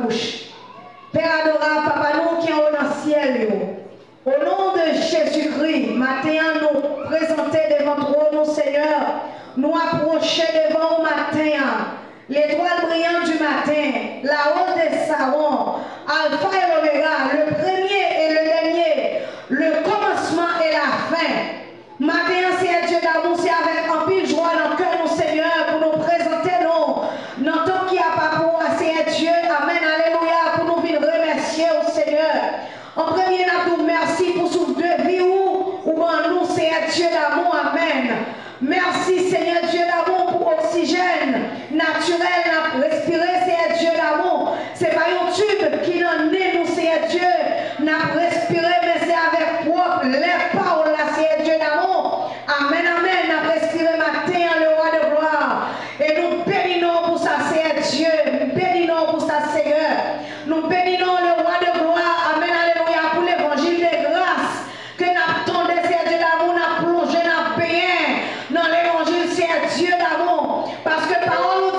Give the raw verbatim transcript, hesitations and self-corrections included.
bouch. Pè adorab, Papa nou ki anwo nan syèl yo, o non de Jezikri, maten an nou prezante devan twòn ou, Senyè. Nou apwoche devan ou maten an. L'étoile brillante du matin, la hausse des sarons, Alpha et l'Oméga, le premier et le dernier, le commencement et la fin. Maten an, Seyè Dye damou, se avèk anpil jwa nan kè nou, Senyè, pou nou prezante nou nan tanp ki apa pou ou a, Seyè Dye. Amèn, alelouya, pou nou vin remèsye ou, Senyè. An premye, n ap di w mèsi pou souf de vi ou, ou ban nou, Seyè Dye damou. Amèn. Mèsi, Seyè Dye damou, pou oksijèn natirèl n ap respire, Seyè Dye damou. Se pa yon tib ki nan nen nou, Seyè Dye, n ap respire, men se avèk pwòp lè pa w la, Seyè Dye damou. Amèn, amèn. N ap respire maten an, le roi de gloire. E nou beni non w pou sa, Seyè Dye. Nou beni non w pou sa, Seyè. Nou beni non w, le roi de gloire. Amèn, alelouya, pou levanjil de gras ke n ap tande, Seyè Dye damou, n ap plonje, n ap benyen nan levanjil, Seyè Dye damou. Paske pawòl ou